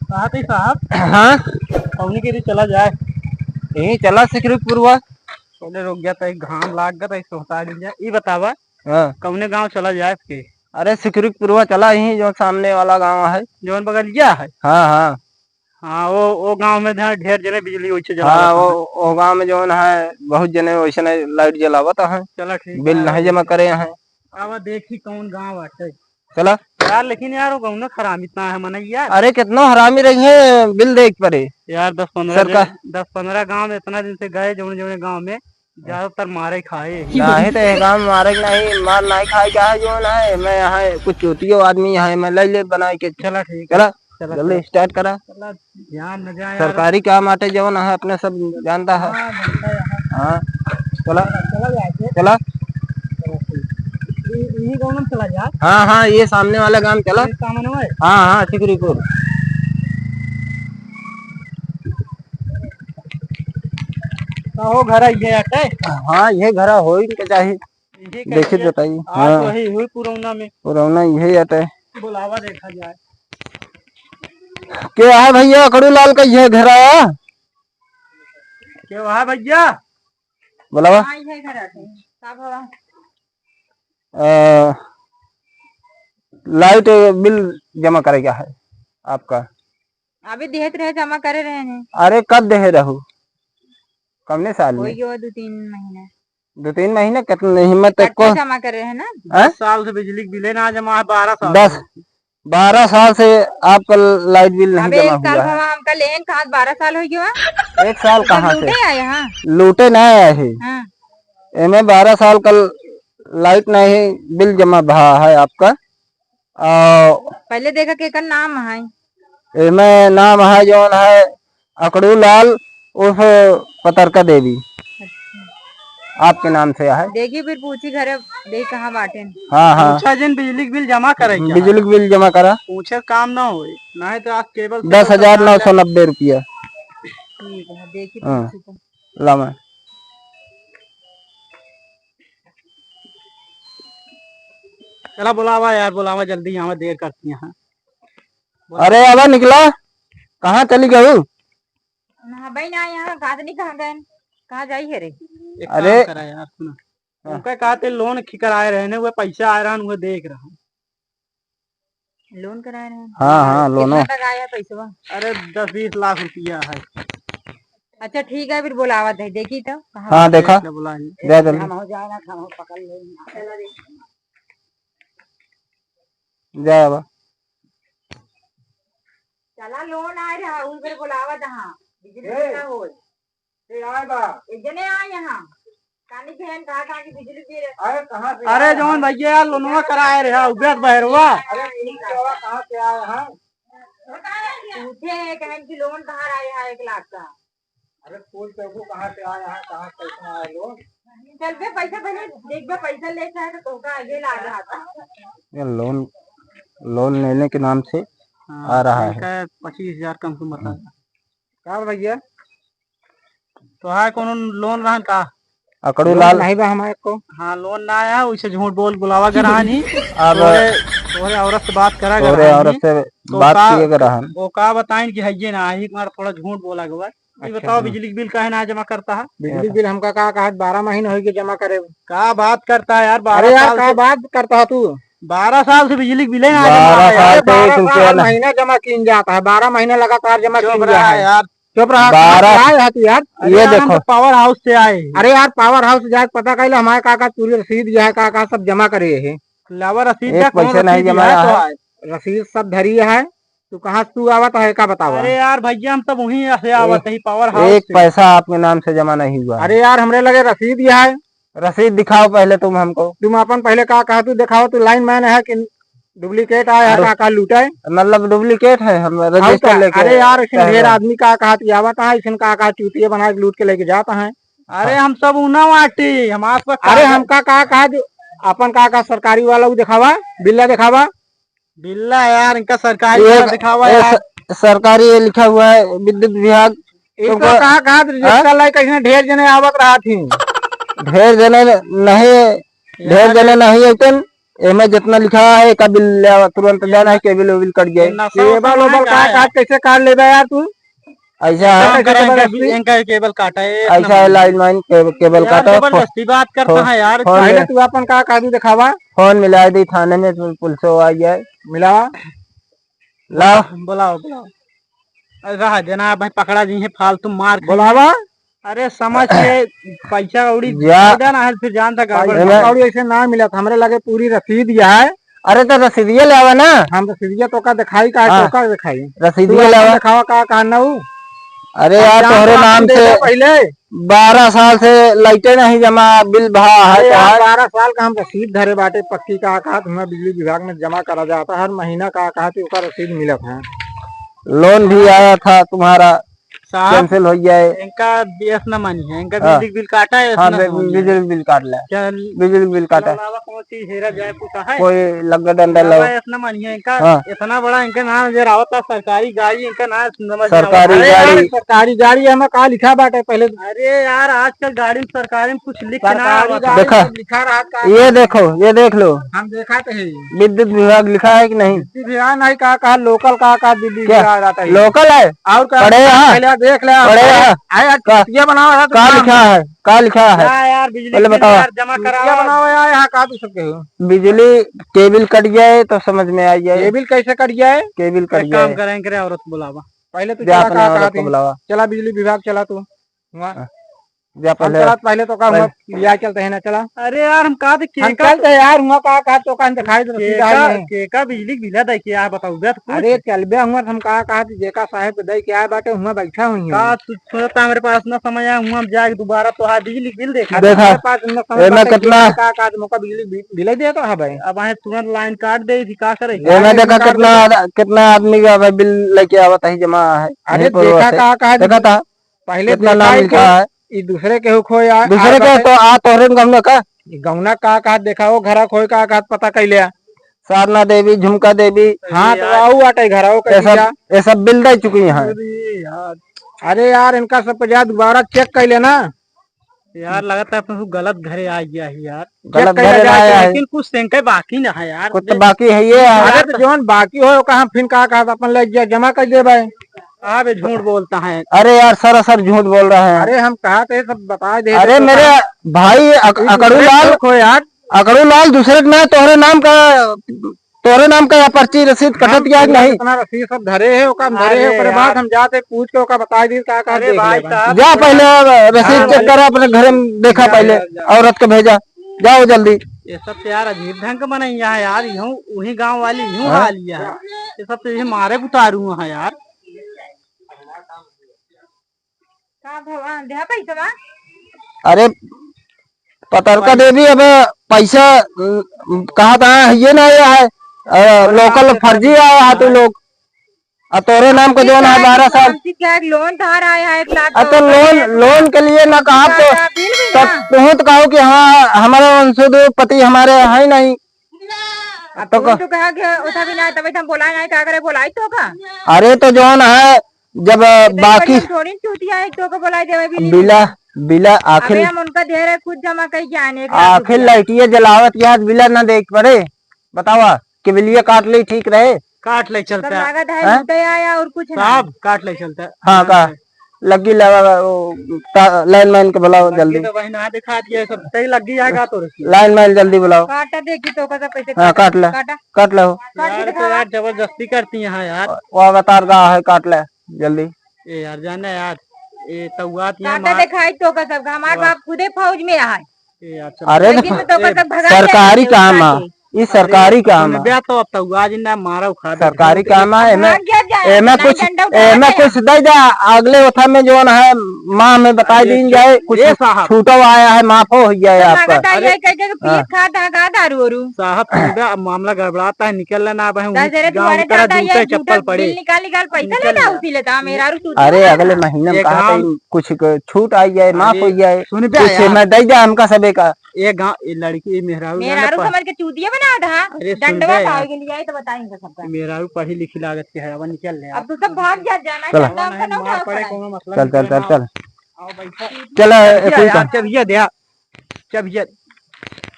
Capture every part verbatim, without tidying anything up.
कहा थे साहब? हाँ? कौनी के लिए चला जाए? यहीं चला सिकरीपुरवा। पहले रुक गया था, एक घाम लाग गया था, एक सोहता गिर जाए। ई बतावा, हाँ। कौने गांव चला जाए के? अरे सिकरीपुरवा चला, यहीं जो सामने वाला गांव है। जौन बगलिया है? हाँ, हाँ। हाँ, वो, वो गांव में जहाँ ढेर जने बिजली वैसे जला हाँ, रहता वो, है। वो गांव में जौन है, बहुत जने वैसे नहीं लाइट जलावत है। चला ठीक बिल है, नहीं जमा करे हैं। अब देखी कौन गांव बाटे। चला। यार, लेकिन यार, वो गौना हरामी इतना है, मनई यार। अरे, कितना हरामी रही है, बिल देख पड़े। यार, दस पन्द्रह सरकार दिन, दस पन्द्रह गांव में इतना दिन से गए, जौने, जौने गांव में ज्यादातर मारे खाए ही। नहीं तो एक गांव में मारे के नहीं, मार नहीं खाए, क्या है, जो ना है, मैं यहाँ कुछ चूतियो आदमी यहाँ, मैं ले ले बनाए के। चला, ठीक है। चला, चला, जल्दी चला। Start करा। चला, ध्यान न जाए यार। सरकारी काम आटे, जौन है, अपने सब जानता है। हाँ, जानता है, हाँ। हाँ, चला। चला जाए। चला। चला, ठीक। ये, यही गाँव में चला जाए। हाँ, हाँ, ये सामने वाला गाँव चला। ये सामने में? हाँ, हाँ, सिकरीपुर। का हो, घर आई है, आटे? हाँ, ये घर हो ही के चाहिए। ये देखिए, कहिए, बताइए। आज हाँ। वही हुई पुरौना में। पुरौना यही आटे। बुलावा देखा जाए। के है भैया, अकड़ू लाल का ये घर आया? के है भैया? बुलावा। हाँ, ये घर आटे। का भवा? अ, लाइट बिल जमा करेगा है आपका। अभी देहत रहे, जमा करे रहे हैं। अरे, कब देहे रहू? कमने साल में? वही हो, दो तीन महीने। दो तीन महीने? कितने हिम्मत तक इकट्ठा को? जमा करे रहे ना? हैं? दस साल से बिजली के बिले ना जमा है, बारह साल दस, से। बारह साल से आपका लाइट बिल नहीं अबे, जमा एक साल हुआ है। भवा हमका लेन कहाँ बारह साल हो गया? एक साल तो कहाँ से? लूटे आए हैं? लूटे ना आए हैं। हाँ। एमे बारह साल का लाइट नहीं बिल जमा भा है आपका। आ, पहले देखा केकर नाम है। एमे नाम है जौन है अकड़ू लाल उर्फ पतरका देवी। अच्छा। आपके नाम से है। देखी फिर पूछी घरे, देख कहाँ बाटेन। हाँ, हाँ। पूछा जिन बिजली के बिल जमा करे क्या? बिजली के बिल जमा करा। पूछे काम ना होए, नहीं तो आज केबल से दस हजार नौ सौ नब्बे रुपया। ठीक है, देखी हाँ। पूछी तो। लामा। चला बुलावा यार, बुलावा जल्दी, यहाँ देर करती हैं। अरे अब निकला, कहाँ चली गयू? नहाबे ना यहाँ, कहाँ से नहीं, कहाँ गए, कहाँ जाई है रे? एक अरे। काम करा यार, सुना। हाँ। उनका कहा थे लोन खिकर आए रहे ने, वह पैसा आए रहा, वह देख रहा। लोन कराए रहे हैं? हाँ, हाँ, कितना लोनो। तक आया पैसवा? अरे, दस बीस लाख रुपया है। अच्छा, ठीक है, फिर बोलावत है, देखी तो कहाँ हाँ, बा? देखा। देख के बुलाई। दे दे। हम हो जाए ना, हम हो पकड़ ले। चला दे। जा बा। चला, लोन आए रहा, उन पर बोलावत हाँ। बिजली ए। का होए। ए, आए बा। एक जने आए यहाँ। कानी बहन कहा था कि बिजली दे रहे। अरे, कहाँ से अरे, आए जौन हैं? भैया यार, लोनवा कराए रहे, उबेद बहरवा। अरे, पूछ के आवा, कहाँ से आए हैं? पूछे, कहन कि लोन बाहर आए हैं एक लाख का। अरे, पूछ के वो कहाँ से आए हैं, कहाँ से कैसे आए लोन? चल बे, पैसा पहले देख बे, पैसा ले चाहे तो तोहका आगे ला रहा था। ये लोन, लोन लेने के नाम से हाँ, आ रहा है। इनका पच्चीस हजार कम से कम बता। हाँ। का भैया? तोहार कौनो लोन रहन का? अकड़ू लोन लाल। नहीं बा हमारे को। हाँ, लोन ना आया, उसे झूठ बोल बुलावा के रहन ही। अब तोरे, तोरे औरत से बात करा के तोरे रहन औरत ही। से तो बात का, किए के रहन। वो का बताइन कि हइये ना, ही तुम्हारा थोड़ा झूठ बोला गवा। ये अच्छा, बताओ, हाँ। बिजली के बिल काहे ना जमा करता है? बिजली के बिल हमका का कहा, बारह महीने होइगे जमा करे। का बात करता है यार, अरे बारह यार, साल का से बात करता है तू? बारह साल से बिजली के बिल ही ना जमा बारह है यार। साल अरे, से बारह तुमसे साल ना। महीना जमा कीन जाता है, बारह महीना लगातार जमा चुप कीन रहा जा है है। यार। चुप रहा, कहाँ से बारह आए है तू यार? अरे ये यार, हम देखो। तो पावर हाउस से आए हैं। अरे यार, पावर हाउस जाके पता कर ले, हमारे का का पूरी रसीद जो है, का का सब जमा करे है। लावा रसीद एक का, कौन पैसा नहीं रसीद जमा है तो है। आए? रसीद सब धरी है। तू कहाँ से तू आवत है, का बतावा? अरे यार भैया, हम सब वहीं से आवत एक, है, पावर हाउस एक से। पैसा आपके नाम से जमा नहीं हुआ है। अरे यार, हमरे लगे रसीद ही है। रसीद दिखाओ पहले तुम हमको। तुम अपन पहले का कहा, तू दिखाओ, तू लाइन मैन है कि डुप्लीकेट आया है, अरे, का, का लूटा है? मतलब डुप्लीकेट है, हम और रजिस्टर का? लेके अरे यार, ऐसे कह ढेर रहे हैं। आदमी का कहा, तू आवत है, ऐसे का, का चूतिया बना के लूट के लेके जाता है। अरे हाँ। हम सब उना वाटी, हमारे पास अरे कागज हमका का कहा, जो अपन का, का सरकारी वाला वो दिखावा, बिल्ला दिखावा। बिल्ला यार, इनका सरकारी ये वाला दिखावा ये यार। स-, सरकारी ये लिखा हुआ है विद्युत विभाग। इनको तुमको कहा, कहा रजिस्टर हाँ? लाई, कहीं ढेर जने आवत रहा थी। ढेर जने नहीं, ढेर यार। जने नहीं अइतन। एमे जितना लिखा है, एका बिल ले आवा, तुरंत देना है, केबल वेबल कट जाए। ये नशा वशा केबल ना वेबल का है यार। काट, कैसे काट लेबे यार तू? ऐसा है। काम करा, इनका, इनका केबल काटा है, एक ऐसा नंबर है, लाइन वाइन के-, केबल यार, काटा। जबरदस्ती बात करता है यार। फोन पहले में। तू अपन का कागज दिखावा। फोन मिला दी थाने में, पुलिस आ जाए। मिलावा। लाओ। बुलाओ, बुलाओ। अरे रहा देना भाई, पकड़ा जी है, फालतू मार खाई। बुलावा। अरे समझ के पैसा कौड़ी जा। दे देना है, फिर जान तक गड़बड़ पैसा ना। कौड़ी ऐसे ना मिलत, हमरे लगे पूरी रसीद यह है। अरे तो रसीदिया ले आवा ना। हम रसीदिया तो का दिखाई, का हाँ। तो का दिखाई? रसीदिया तू ले अपन आवा। दिखावा का, का ना ऊ। अरे हम यार, जान तोहरे तो नाम अपन से दे दे पहले। बारह साल से लाइटे नहीं जमा, बिल भा है अरे यार, यार। बारह साल का हम रसीद धरे बाटे पक्की, का कहा तुम्हें बिजली विभाग में जमा करा जाता, हर महीना का कहा थी ओकर रसीद मिलत है। लोन भी आया था तुम्हारा, साहब, कैंसिल हो गया है। इनका बीएस ना मानी है, इनका हाँ। बिजली बिल काटा है, हाँ, इतना बे-, समझ लिया। बिजली बिल काट ले। क्या बिजली बिल काटा। अलावा कौन चीज हेरा जाए, कुछ है? कोई लग्गा डंडा लो। इतना मानिए इनका, हाँ। इतना बड़ा इनका नाम नजर आवता, सरकारी गाड़ी इनका नाम समझ में सरकारी आवता। अरे यार, गाड़ी। सरकारी गाड़ी हमें का लिखा बाटे पहले? अरे यार, आजकल गाड़ी में सरकारी में कुछ लिख के ना सरकारी आवता। गाड़ी देखा। में लिखा रहा का? ये देखो, ये देख लो। हम देखा तो है। विद्युत विभाग लिखा है कि नहीं? विद्युत विभाग नहीं, का, का लोकल का, का दिल्ली क्या? विभाग आता है। लोकल है? और का? पढ़े यहाँ? पहले देख ले। पढ़े यहाँ? आए, आज का? ये बनाओ है तो का काम लिखा है? का लिखा है? क्या यार, बिजली पहले बिल बताओ। यार जमा चुतिया कराओ। बनाओ यार, यहाँ का भी सबके हो। बिजली केबल कट जाए तो समझ में आ जाए। केबल कैसे कट जाए? केबल कट एक काम जाए। करें, करे औरत बुलावा। पहले तू जा चला अपने का औरत कहा को थी? बुलावा। चला बिजली विभाग चला तू। वहाँ। हाँ। जा हम पहले। चला पहले तो का पहले। हुआ लिया चलते हैं ना, चला। अरे यार, हम कहा थे हम केका चलते हैं यार, हुआ का, का तो का दिखाई दे, रसीद केका, आई नहीं। केका बिजली बिल है, देखिए यार, बताओ बे तो कुछ। अरे चल बे, हुआ हम का, का जेका साहब के दे के आए बाटे, हुआ बैठा हुई है। का तू सुनता, हमरे पास ना समय है, हुआ हम जाके दोबारा तो हाथ बिजली बिल देखा। अरे देखा, हमारे पास ना समय एमे बाटे, कितना का, का मौका बिजली बिल, बिल दे तो है भाई। अब आए तुरंत लाइन काट दे थी, का करे? एमे देखा कितना आद-, कितना आदमी का भाई बिल लेके आवत है, जमा है। अरे यहीं पर देखा हुआ से। का, का देखा था? पहले कितना देखा नाम है लिखा कि है? ई दूसरे केहू खोए आ, दूसरे आ के बाटे। तो आ तोहरे में गौना का? ई गौना का, का देखा, वो घरा खोए का, का पता कैले आ? साधना देवी, झुमका देवी। हाँ, तो अरे यार। आऊ आटे घरा, वो ये कैसी सब, जा? ये सब बिल दे चुकी हैं। अरे यार। अरे यार, इनका सब पे जा दोबारा चेक कैले ना। यार, लगता है अपन गलत घरे आ गया है यार। गलत चेक कैले घरे ना जाए आया के। है। लेकिन कुछ सेंके बाकी ना है यार। कुछ तो बाकी है ये है। अरे तो जौन बाकी हो, ओका हम फिन का, का अपन ले जा, जमा कर देबे। हाँ बे, झूठ बोलता है। अरे यार, सरासर झूठ बोल रहे हैं। अरे हम कहा थे, सब बता दे, अरे तो मेरे कहा भाई, अक-, ई अकड़ू दूसरे लाल, को यार। अकड़ू लाल दूसरे के ना, तोहरे नाम का, तोहरे नाम का पर्ची रसीद कटत हम गया कि नहीं? इतना रसीद सब धरे है, ओका हम धरे अरे है, ओकरे यार। बाद हम जाते पूछ के ओका बता दी का, का अरे देख भाई लेबे। साहब, जा थोड़ा पहले रसीद हाँ, चेक भले। करा, अपने घर में देखा जा, पहले, जा, जा। औरत के भेजा, जाओ जल्दी। ये सब तो यार अजीब ढंग के मनैया है यार, यूं वही गांव वाली यूं हाँ। हाल ही है। ये सब तो ये मारे उतारू है यार। का भगवान देहा पैसवा? अरे पतरका भाई। देवी, अब पैसा, अ, कहा था, ये ना आया है, अ, अरे लोकल आप फर्जी आया है तू लोग, आ तोरे नाम का जो ना है बारह साल। मानसिक क्या लोन धार आया है एक लाख आ तो का ऊपर लोन, है, लोन के लिए ना कहा तो, का बिल भी तब ना। तुम तो कहो कि हाँ, हमारे वंशज पति हमारे है नहीं, अब तो तुम का तो कहा कि उठा भी ना, तभी तो हम बोलाए ना, का करे, बोलाई तो का? अरे तो जौन है, जब इतनी बाकी बड़ी हम थोड़ी चूतिया है, तो का बोलाई देवे भी नहीं। बिला, बिला आखिर अबे हम उनका दे रहे, खुद जमा कई के आने के आखिर लाइटिया जलावत याद बिला ना देख पड़े। बतावा, कि बिलिया काट ले ठीक रहे। काट ले सब चलता है। लागत है हैं? लूटे आया और कुछ ना। साहब, काट ले चलता है। हाँ, का? लग्गी लगा, वो, ता-, लाइन मैन के बुलाओ लग्गी जल्दी। तो वही ना दिखा दिया, सब सही लग्गी आएगा तो रखिए। लाइन मैन जल्दी बुलाओ। काटा देखी तो का सब पैसे हाँ, काटा, काट ले। काटा। काट ले हो। काट के यार, तो दिखावा। यार जबरदस्ती करती हैं यार। वो अवतार का है, काट ले जल्दी। ए यार, जाना यार, ए तौआत यहाँ काटा मार दिखाई तो का सब, हमार वाह। बाप खुदे फौज में है। ए यार, चल। अरे लेकिन तो, तो ए, पता भगा सरकारी जाए काम है, उठा के। ई सरकारी अरे, काम है। सुनबे तो अब तौआ जिंदा मारा उखाड़ दे। सरकारी काम है, एमे, भाग गया जाए, एमे नहीं कुछ, डंडा उठा एमे के कुछ दे जा, अगले ओथा में जौन है, माँ में बताई अरे, दीन जाए, कुछ ए साहब। छूटो आया है, माफ हो गया है तो आपका। लागत आई अरे, है, कह के पी हाँ। खा दा, गा दारू ओरू। साहब, सुनबे, अब मामला गड़बड़ाता है, निकल लेना अब हम दस जने गाँव तुम्हारे उतरा, दादा जूते ये चप्पल जूता पड़े। बिल निकाल, निकाल, पैसा निकल लेता यार। उसी लेता, मेहरारू सूता ये है। अगले महीने में कहा अरे, था, कुछ क-, छूट आई जाए, माफ अरे, हो जाए, सुन बे कुछ यार। मैं दे जा हमका सबे का। ये गाँव, ये लड़की, ये मेहरारू मेहरारू जाने समझ के चूतिया बना था। अरे, सुन डंडवा बे पावे यार। के लिए आई तो बताएंगे सबका। मेहरारू पढ़ी लिखी लागत के है, अब निकल ले अब यार। तू सब भाग जा, जाना चला। चाहता है, चला, हमका ना मार उठाओ पड़े, पड़ा। कोनो मतलब चल, चल, निकले चल, ना। चल। आओ बैठो। चला, चल, ए, कोई यार, काम। चल, ये दे, चल, ये।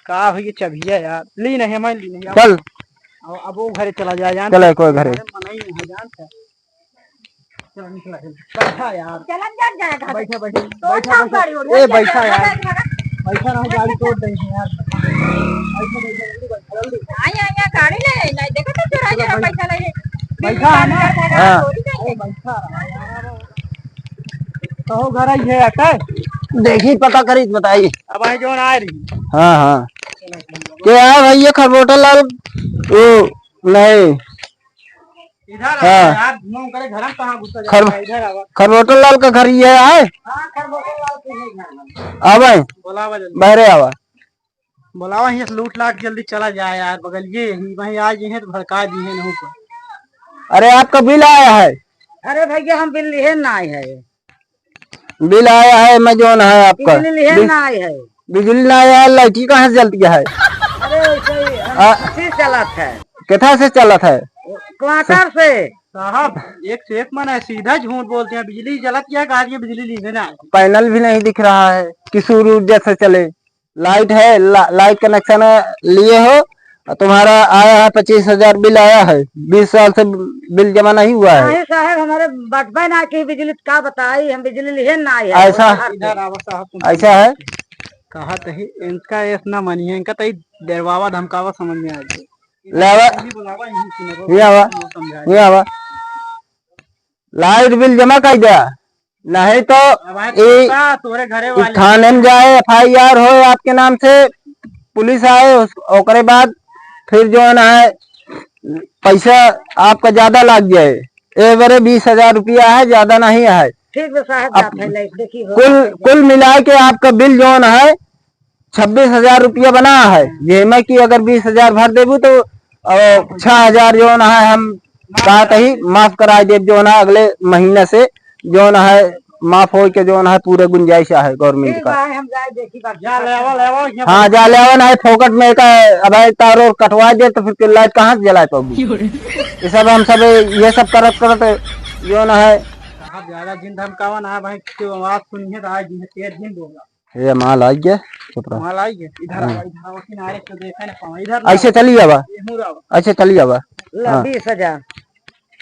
का होई ये चबिया यार? ली नहीं, हमारे ली नहीं। चल। अब, अब वो घरे चला जाए, जान चले से। कोई घरे। अरे, मनई नहीं है, जान से। चल, निकला, चल। बैठा यार। चला जा, जा, जा। बैठा, बैठा, तो बैठा, उठा बैठा। गाड़ी, उठा, ए, जा, बैठा जा, यार। जा, जा। बैठा ना, गाड़ी तोड़ देंगे यार। बैठा, बैठा, जल्दी बैठा, जल्दी। आई, आई, आई, गाड़ी ले, ले, देखो तो चोरा, चलो, चोरा बैठ। पैसा ले। बैठा है ना? हाँ। चोरी नहीं है। अरे, बैठा। कहो घर आई है, अटे? देखी, पता करी, बताई। अब आई जौन आ रही। हाँ, हाँ। क्या है भाई, ये खरबोटा लाल? वो नहीं। इधर हाँ। आ यार, घूम करे घर में कहाँ घुसा खर-, जाता है? इधर आवा। खरबोटा लाल का घर ये है? हाँ, खरबोटा लाल के ही घर है। आवे? बोलावा जल्दी। बहरे आवा। बोलावा, हियाँ से लूट लाट जल्दी चला जाए यार, बगलिए ही, वहीं आ जइहें तो भड़का दिहे नहीं पर। अरे, आपका बिल आया है? अरे भैया, हम बिल लिए ना आए हैं। बिल आया है, मैं जौन है आपका। बिजली लिहे बिल-, ना आए है। बिजली ना आया है, लाइट कहाँ से जलती है? अरे, वैसे ही हम आ? से चलत है। कितना से चलत है? क्वार्टर से। साहब, एक से एक मन है, सीधा झूठ बोलते हैं। बिजली जलत क्या, कहा कि बिजली लिहे ना आए। पैनल भी नहीं दिख रहा है कि सूर्य ऊर्जा से चले। लाइट है, ला-, लाइट कनेक्शन है, लिए हो, तुम्हारा आया है पच्चीस हजार बिल आया है, बीस साल से बिल जमा नहीं हुआ है। नहीं साहब, हमारे बटबे ना की बिजली, का बताई, हम बिजली लिहे ना आए हैं। ऐसा, इधर आओ साहब, तुम ऐसा है। कहा तो ही, इनका एस ना मानिए, इनका तो ही डरवावा धमकावा समझ में आ जाए। लावा। यही बुलावा, यही सुनावा, ये आवा। समझाए। ये आवा। लाइट बिल जमा कर दिया, नहीं तो अब आए ई तो का, तोरे घरे वाले थाने में जाए, एफ आई आर हो आपके नाम से, पुलिस आए, उस, ओकरे बाद फिर जौन है पैसा आपका ज्यादा लाग जाए। ए बरे बीस हजार रुपया है, ज्यादा नहीं है। ठीक बा साहब, अब जात है लाइट, देखी हो कुल, कुल मिला के आपका बिल जौन है छब्बीस हजार रुपया बना है, जेमे कि अगर बीस हजार भर देबू तो, अ, छह हजार जौन है हम कहत ही माफ कराइ देब, जौन है अगले महीना से जौन है माफ होइ के जौन है पूरे गुंजाइश है गवर्नमेंट ठीक का। बा, हम जाए देखी बात। जा ले आवा, ले आवा, यहाँ हाँ, जा ले आवा, नहीं फोकट में का अब है तार और कटवा दे तो फिर लाइट कहाँ से जलाए पाओगी? ये सब हम सब, ये सब करत करत जौन है। साहब, ज्यादा जिन धमकावा ना भाई, क्यों आवाज सुनिए तो आज जिन तेज दिन बोला। ये माल आई गया, चुप रहो। माल आई गया, इधर हाँ। आवा, इधर आवा, किनारे से देखे ना पावा, इधर ना ऐसे आवा। चली आवा। ये मुड़ आवा। ऐसे चली आवा। ला, हाँ। बीस हजार।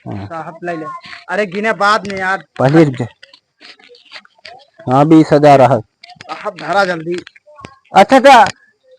हाँ। साहब, ले ले। अरे, गिने बाद में यार। पहले रुक जा। हाँ, बीस हजार है। साहब, धरा जल्दी। अच्छा, तो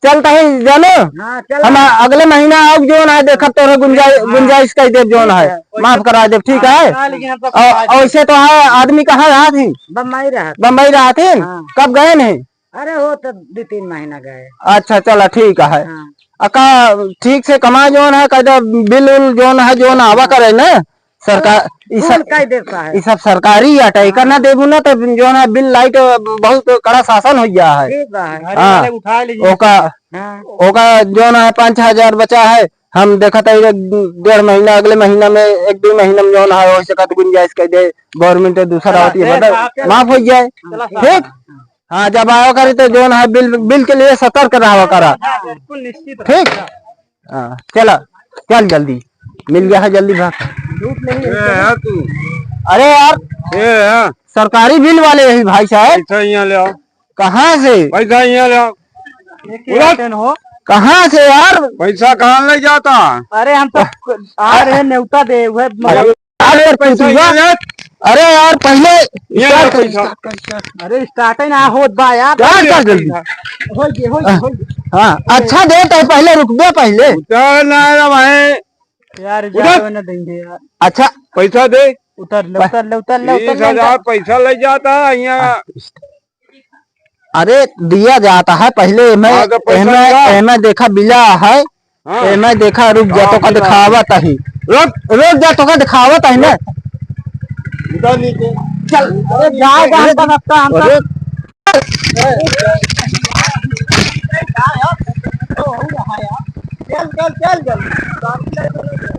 चलता है जानो। हाँ, चल। हम अगले महीना आओ, जौन है, देखब तोरे गुंजाइ-, हाँ। गुंजाइश कर देब, जौन ठीक है, है। माफ करा देब, ठीक हाँ, है? हाँ, लेकिन हम तो और, और वैसे तो है, आदमी कहाँ रहत ही? बम्बई रहत। बम्बई रहत ही? हाँ। कब गए नहीं? अरे, वो तो दो तीन महीना गए। अच्छा, चला, ठीक है। हाँ। अका ठीक से कमा, जौन है, कहते बिल उल जौन है, जौन आवा करे ना, सरकार, ई सब, कह देता है। ई सब सरकारी आटे, एकर ना देबू ना, तो जौन है, बिल लाइट बहुत कड़ा शासन हो गया है। ठीक बा। हाँ। उठा लीजिए। ओका, हाँ। ओका जौन है, पाँच छह हजार बचा है, हम देखत है, एक डेढ़ महीना, अगले महीना में, एक दो महीना में जौन है, हो सकत गुंजाइश कर दे, गवर्नमेंट दूसरा चला, होती है, चला, मतलब, चला। माफ हो जाए। चला, ठीक? हाँ, जब आवा करी तो जौन है बिल, बिल के लिए सतर्क रहा करा। हाँ, बिल्कुल निश्चित ठीक? रहा। हाँ, चला, चल जल्दी, मिल गया है जल्दी भाग। झूठ नहीं ये है। है तू। अरे यार, ये है। सरकारी बिल वाले यही भाई साहब। पैसा यहाँ ले आओ। कहाँ से? पैसा यहाँ ले आओ। एक उलट। Airtel हो। कहाँ से यार? पैसा कहाँ ले जाता? अरे हम तो आ रहे हैं न्योता दे, वह मतलब अरे यार, पैसा पैसा। ये ले। अरे यार, पहले ये start कर, पैसा। Start कर, start कर। अरे start ही ना होत बा यार। Start कर जल्दी। होई गे, होई गे, होई गे। हाँ, अच्छा दे तो पहले रुक दे पहले। उतर ना रे भाई। यार, उतर। जावे ना देंगे यार। अच्छा। पैसा दे। उतर ले, उतर ले, उतर ले, उतर ले, तीस हजार उतर। पैसा ले जाता है यहाँ। अरे दिया जाता है पहले, एमे, हाँ, तो पैसा एमे, दिया। एमे देखा बिला है, हाँ। एमे देखा, रुक जा, हाँ, तोका बिला। दिखावत ही। रुक, रुक जा, तोका दिखावत ही ना। उधर नीचे। चल, अरे जा, जा, हम तो, हम तो, हम तो। अरे। चल, चल, चल, चल।